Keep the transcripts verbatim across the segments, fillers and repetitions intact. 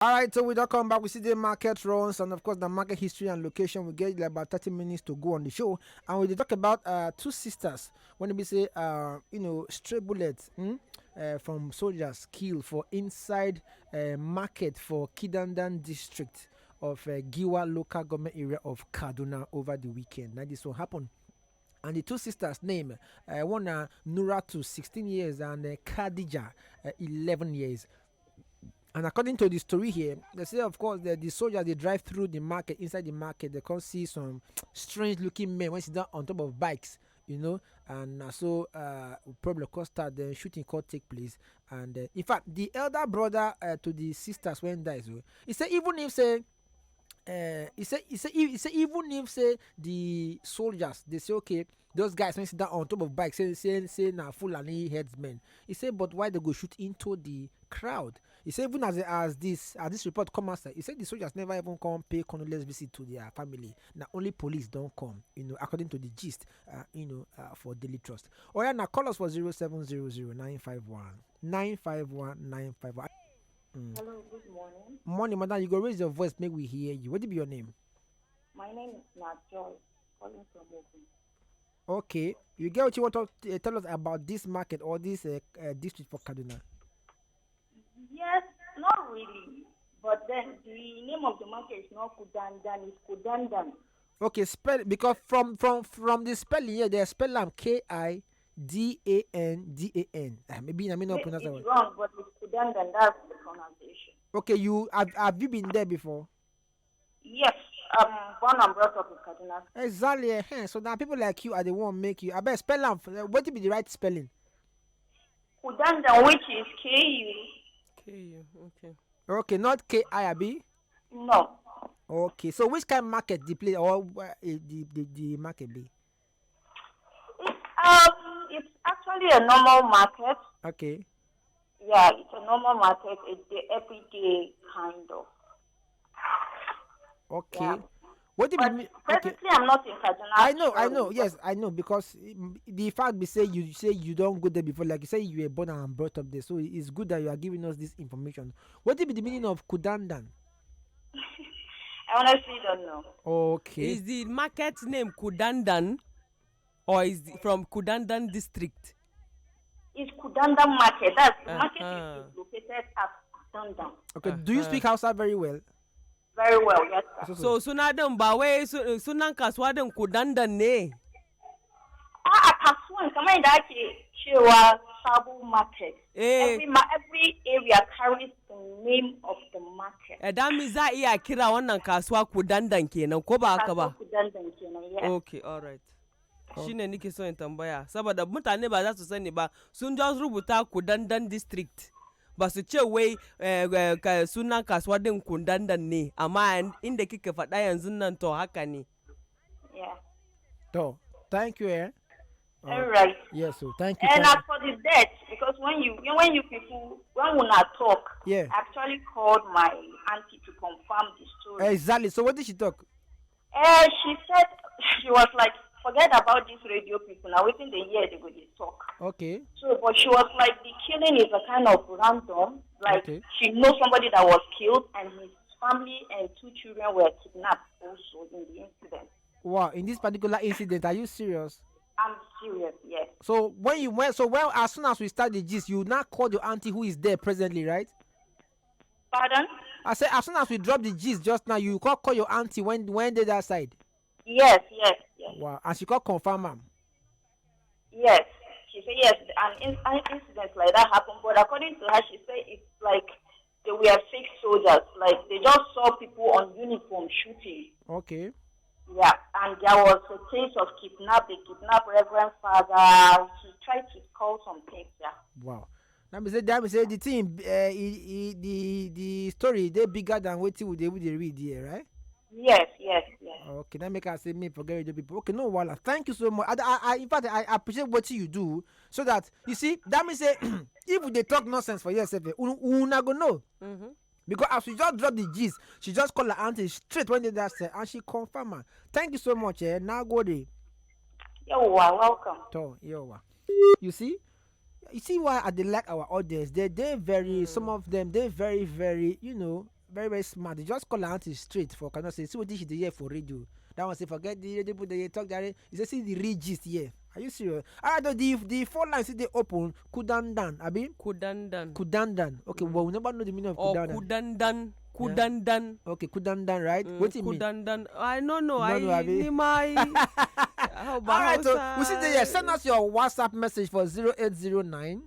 All right, so we don't come back. We see the market runs and, of course, the market history and location. We get, like, about thirty minutes to go on the show, and we dey talk about uh, two sisters. When we say, uh, you know, stray bullets hmm, uh, from soldiers killed for inside uh, market for Kidandan district of uh, Giwa local government area of Kaduna over the weekend. Now this one happened, and the two sisters name, uh, one na Nuratu, sixteen years, and uh, Khadija, uh, eleven years. And according to the story here, they say, of course, the, the soldiers, they drive through the market, inside the market, they can see some strange looking men when sit down on top of bikes, you know, and uh, so uh, problem can start, then shooting can take place. And uh, in fact, the elder brother uh, to the sisters when dies, oh, he said, even if say uh, he say he say he, he say even if say the soldiers, they say, okay, those guys when sit down on top of bike, say say say na Fulani headsmen. He say, but why they go shoot into the crowd? He say, even as as this as this report come outside, he said the soldiers never even come pay condolence visit to their family. Now only police don't come, you know, according to the gist, uh, you know, uh, for Daily Trust. Oh yeah, now call us for zero seven zero zero nine five one nine five one nine five one. Mm. Hello, good morning. Morning, madam. You go raise your voice, make we hear you. What be your name? My name is Nat Joy, calling from Ogun. Okay, you get what you want to uh, tell us about this market or this uh, uh, district for Kaduna? Yes, not really. But then the name of the market is not Kudandan, it's Kudandan. Okay, spell, because from from from the spelling here, they spell am K I D A N D A N. Ah, maybe I may not pronounce that one. It's wrong, but it's Kudandan. That's the pronunciation. Okay, you have have you been there before? Yes, um, born and brought up in Kaduna. Exactly. Eh. So now people like you are the one make you. I bet spell am. What would be the right spelling? Kudandan, which is K U. K U. Okay. Okay, not K I, abi? No. Okay, so which kind of market the place or uh, eh, the, the the market be? It's um, it's actually a normal market. Okay. Yeah, it's a normal market. It's the everyday kind of. Okay. Yeah. What do you But mean? Okay. Presently, I'm not in Kaduna. I know, I know, Actually, yes, I know, because mm, the fact be say you say you don't go there before, like you say you were born and brought up there, so it's good that you are giving us this information. What be the meaning of Kudandan? I honestly don't know. Okay. Is the market name Kudandan or is the, from Kudandan district? It's Kudandan market. That's the market Uh-huh. is located at Kudandan. Okay. Do you Uh-huh. speak Hausa very well? Very well, yes, sir. So, so. So suna din ba wai su- sunan kasuwa din Kudandan ne? A'a, kasuwan kamar yadda ake cewa Sabo Market. Eh. Every, ma- every area carries the name of the market. Eh, that means za a iya kira wannan kasuwa Kudandan kenan, ko ba haka ba? Kasuwa Kudandan kenan, yes. Okay, all right. Oh. Shine nake so in tambaya, saboda mutane ba za su sani ba, sun just rubuta Kudandan district, ba su ce wai eh, eh, ka- sunan kasuwa din Kudandan ne, amma inda kika faɗa yanzu nan to haka ne. Yeah. To, thank you, eh? All right. Yes, so thank you. And thank as for the death, because when you when you people when una talk, Yeah. I actually called my auntie to confirm the story. Exactly. So what did she talk? Uh, she said she was like, forget about these radio people now. Waiting the year they go they talk. Okay. So, but she was like, the killing is a kind of random. Like Okay. she knows somebody that was killed, and his family and two children were kidnapped also in the incident. Wow, in this particular incident, are you serious? I'm serious, yes. So when you went, so well, as soon as we start the gist, you now call your auntie who is there presently, right? Pardon? I say as soon as we drop the gist just now, you call call your auntie when when they that side. Yes, yes, yes. Wow, and she call confirm am. Yes, she said yes. An, in, an incident like that happened, but according to her, she said it's like they were fake soldiers. Like they just saw people on uniform shooting. Okay. Yeah, and there was a case of kidnap. They kidnapped Reverend Father. She tried to call some things. Yeah. Wow. Let me say, let me say the thing, uh, he, he, the the story they bigger than what we they we dey read here, right? Yes, yes, yes. Okay, that make us say me forget radio people. Okay, no, Wala. Thank you so much. I, I, I in fact, I appreciate what you do. So that you see, that means say if they talk nonsense for yourself, eh, una go know. Mm-hmm. Because as she just drop the gist, she just call her auntie straight when they that said, and she confirm her. Thank you so much, eh? Now go there. You are welcome. To, you are. You see, you see why I dey like our audience. They they very some of them they very very you know very, very smart. They just call her auntie straight for cannot say, see what she dey hear for radio. That one say, forget the radio people, they talk there. He say, see the real gist here. Are you serious? All right, though, the, the phone line still dey open. Kudandan, abi? Kudandan. Kudandan. Okay, well, we never know the meaning of Or kudandan. Kudandan. Kudandan. Okay, kudandan, right? Mm, What do you mean? Kudandan. I don't know. No, I no, abi. Ni mai. How about All right, so Hausa? We see there. Send us your WhatsApp message for zero eight zero nine,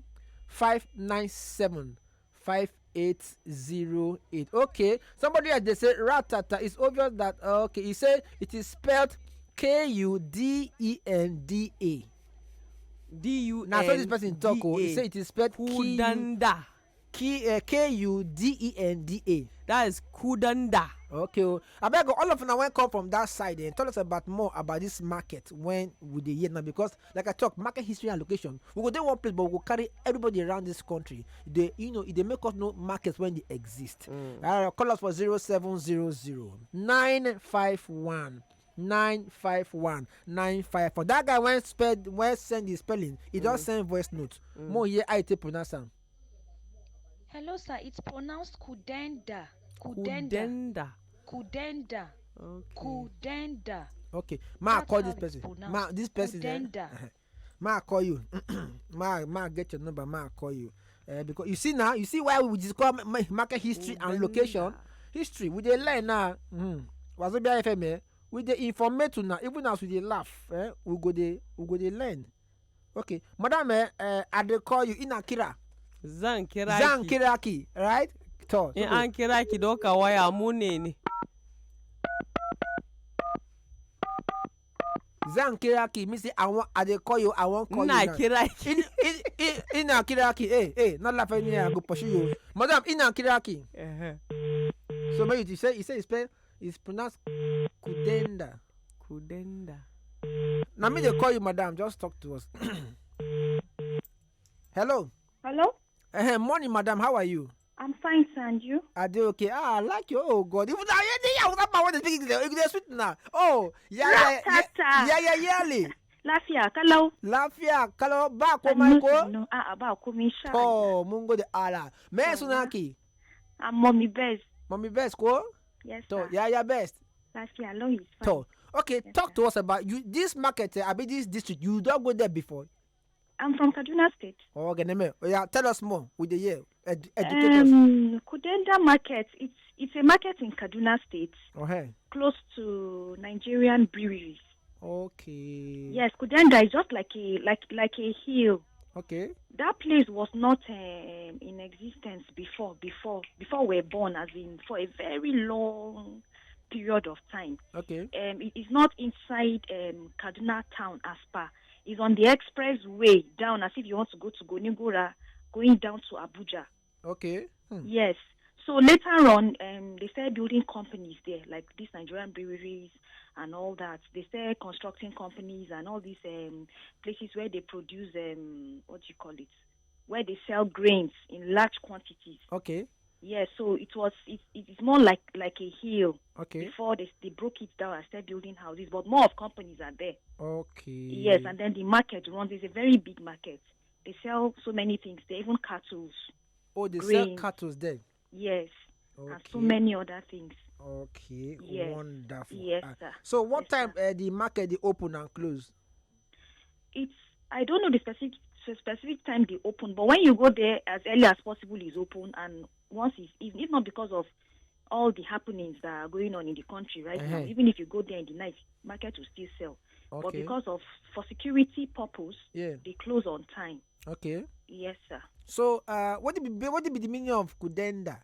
five nine seven, five eight zero eight. Okay, somebody else, they say ratata. It's obvious that, uh, okay, he say it is spelled K U D E N D A. D U. Now, so this person talk. Oh, he say it is spelled K U, Kudanda. K, uh, K U D E N D A. That is Kudanda. Okay, oh. I beg all of you now when come from that side and tell us about more about this market when we dey here now, because like I talk, market history and location. We go there one place, but we go carry everybody around this country. They, you know, they make us know markets when they exist. Uh, call us for zero seven zero zero nine five one nine five one nine five four. That guy when spelled when send the spelling, he just send voice note. More here I take pronounce am. Hello, sir. It's pronounced Kudenda. Kudenda. Kudenda. Kudenda. Okay. Kudenda. Okay, ma That's call how this it's person. pronounced. Ma, this person. Eh? Kudenda. Ma call you. Ma, ma get your number. Ma call you. Uh, because you see now, you see why we discover ma- market history and location. Kudenda. History we dey learn now. Mm. Wazobia F M, eh? We dey informate now. Even as we dey laugh, eh? We go dey we go dey learn. Okay, madam, eh, uh, I dey call you Inakira. Zan kira Zan ki. Kiraki, right? To. In an kira ki doka waya mu ne ne. Zan Kiraki, me say I want, I dey call you, I want call Na you now. kira ki. In, in, in, Inakiraki, hey, hey, not laugh at me, I go pursue you. Madam, Inakiraki. Uh-huh. So maybe you say, you say it's spell, it's pronounced Kudenda. Kudenda. Now me they call you, madam. Just talk to us. Hello. Hello? Eh, morning, madam. How are you? I'm fine, sir, and you? Are they okay? Ah, I like you. Oh God. Even I hear the, I was about to speak English. English sweet now. Oh, yeah, yeah, yeah. Ratata. Yeah, yeah, yeah. Lafiya kalau. Lafiya kalau ba ko Sannu, mai ko. sannu. A'a, ba komai, insha Allah. To, mun gode Allah. Me Yawwa. Sunanki? I'm Mommy Best. Mommy Best ko? Yes, To, sir. Yeah, yeah, Best. Lafiya lau is fine. To. Okay, Yes, talk sir. to us about you. This market, eh, abi this district, you don't go there before. I'm from Kaduna State. Oh, okay, name. Oh, yeah, tell us more. With the year, Edu- educate us. Um, Kudenda Market, it's it's a market in Kaduna State, Oh, hey. close to Nigerian breweries. Okay. Yes, Kudenda is just like a like like a hill. Okay. That place was not um, in existence before before before we're born, as in for a very long period of time. Okay. Um, it is not inside um, Kaduna town as per. It's on the expressway down, as if you want to go to Gonigora, going down to Abuja. Okay. Hmm. Yes. So later on, um, they started building companies there, like these Nigerian breweries and all that. They started constructing companies and all these um, places where they produce, um, what do you call it, where they sell grains in large quantities. Okay. Yes, so it was it, it is more like like a hill. Okay. Before they they broke it down and started building houses, but more of companies are there. Okay. Yes, and then the market runs. It's a very big market. They sell so many things. They even cattles. Oh, they sell Grains. Cattles there. Yes, Okay. And so many other things. Okay. Yes. Wonderful. Yes, Ah, sir. So what Yes, time sir. Uh, the market they open and close? It's I don't know the specific the specific time they open, but when you go there as early as possible is open, and once it's, if, if not because of all the happenings that are going on in the country right now, Uh-huh. Even if you go there in the night, market will still sell. But Okay. Because of for security purpose, Yeah. They close on time. Okay. Yes, sir. So uh, what did be what did be the meaning of Kudenda?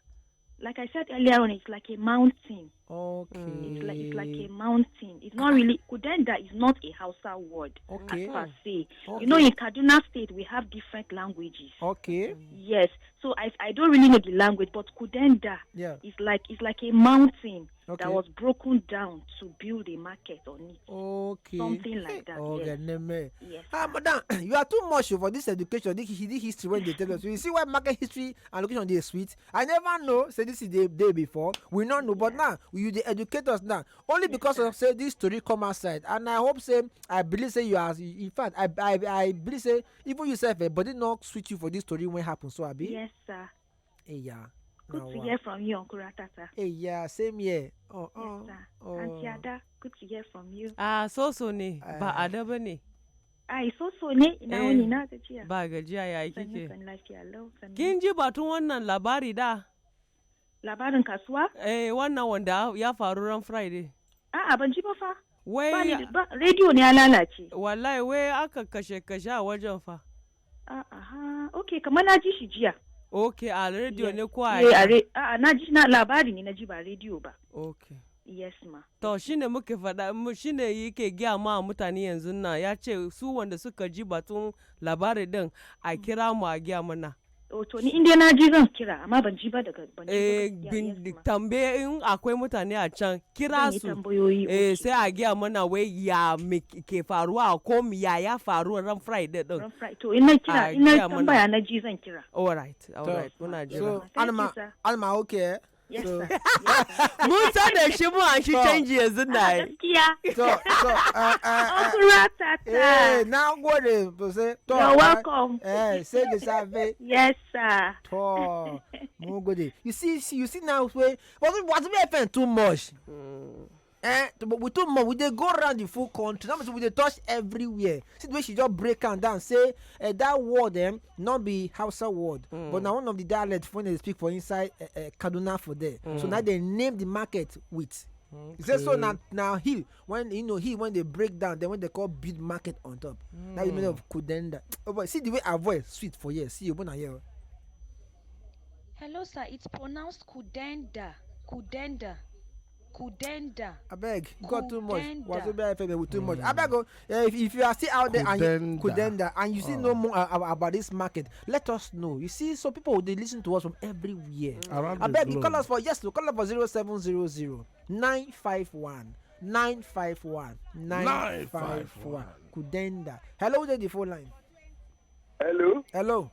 Like I said earlier on, it's like a mountain. Okay. It's like it's like a mountain. It's not really Kudenda is not a Hausa word Okay. Per se. Okay. You know, in Kaduna State we have different languages. Okay. Yes, so I I don't really know the language, but Kudenda Yeah. is like it's like a mountain Okay. That was broken down to build a market on it. Okay. Something like that. Okay, Yes. Neme. Yes. Ah, Sir. madam, you are too much for this education, this, this history when they tell us. You see why market history and location dey sweet? I never know say this is the day before. We not know, but now you dey educate us now. Only because of say this story come outside, and I hope say I believe say you are. In fact, I I, I believe say even yourself, eh, body not sweet you for this story when happen. So abi. Yes, sir. Eh, yeah. Good to hear from you, Uncle Ratata. Hey, yeah, same here. Oh, yes, oh, sir. Oh. Auntie Ada, good to hear from you. Ah, so so ne, ba Ada ba ne. Ai, so so ne, ina wuni na gajiya. Ba gajiya, ya kike? Sannu, lafiya lau. Kin ji batun wannan labari da? Labarin kasuwa? Eh, wannan wanda ya faru ran Friday. A'a, ban ji ba fa. Wai ba, radio ne ya lalace. Wallahi, wai aka kashe kashe a wajen fa. A'a, okay, kamar na ji shi jiya. Okay, a radio ne ko a? Eh, a'a, na ji, na labari ne na ji, ba radio ba. Okay. Yes ma. To, shine muke faɗa, shine yake giya ma mutane yanzu na, ya ce su wanda suka ji batun labari din a kira mu a giya mana. Oh, to ni inda na ji zan kira, amma ban ji ba daga ban ji ba. Eh, tambaye in akwai mutane a can, kira su. Eh, sai a giya mana wai ya ke faruwa, ko ya ya faru ran Friday din. Ran Friday. To in na kira, in na tambaya na ji zan kira. All right, all right. Muna jira. So, Alma, Alma, okay. Yes, sir. Mun san da shi mu an shi canji yanzu na yi. Gaskiya. To, to, uh, uh, uh, Uncle Ratata. Eh, na gode to say. To, you're welcome. Eh, say the survey. Yes, sir. To, mun gode. You see, see, you see now, we, what, what we offend too much. Mm. Eh, but we too much. We dey go around the full country. Now we dey touch everywhere. See the way she just break am down. Say eh, that word, eh, not be Hausa word, mm. but now one of the dialect when they speak for inside eh, eh, Kaduna for there. Mm. So now they name the market with. Okay. He said so now now he when you know he when they break down then when they call build market on top. Mm. Now you mean of Kudenda. Oh, but see the way our voice sweet for here. See you when I hear. Hello, sir. It's pronounced Kudenda. Kudenda. Kudenda. Abeg, you got too much. Wazobia F M with too much. Abeg, oh, eh, if, if you are still out there and you, Kudenda, and you see no more uh, about this market, let us know. You see, so people they listen to us from everywhere. Around the Abeg, you globe. Call us for yes, to call us for zero seven zero zero nine five one nine five one nine five one. Kudenda. Hello, there the phone line. Hello. Hello.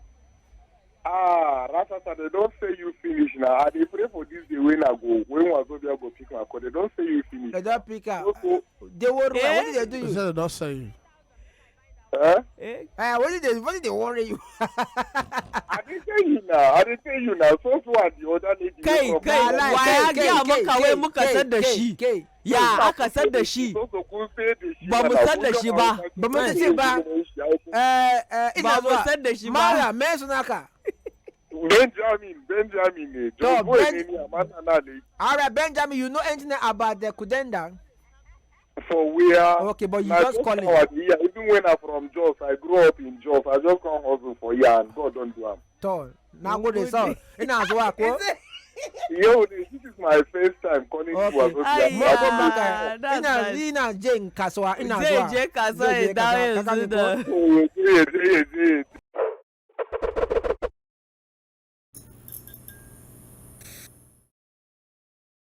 Ah, Ratata, they don't say you finish now. I dey pray for this day when I go, when Wazobia go pick my call. They don't say you finish. They don't pick up. So, so, they worry. Eh? What did they do you? They say they don't say you. Huh? Eh? Eh, what did they what did they worry you? I dey tell you now. I dey tell you now. So so and the other lady. Kai, kai, waya gaya maka wai muka san da shi. Ya aka san da shi? Ba mu san da shi ba. Ba mu san shi ba. Eh, eh, ba mu san da shi ba. Mara, me sunaka. Benjamin, Benjamin ne. John Boy ne ni, amma na na ne. All right, Benjamin, you know anything about the Kudenda? For where? Okay, but you just call it. Yeah, even when I'm from Jos, I grew up in Jos. I just come hustle for here and God don't do am. Tall. Now go dey sell. Ina zuwa ko? Yo, this is my first time calling you as well. Ai, yeah, that's nice. Ina je kasuwa, ina zuwa. Zai je kasuwa ya dawo yanzu da. Oh, yes, yes, yes.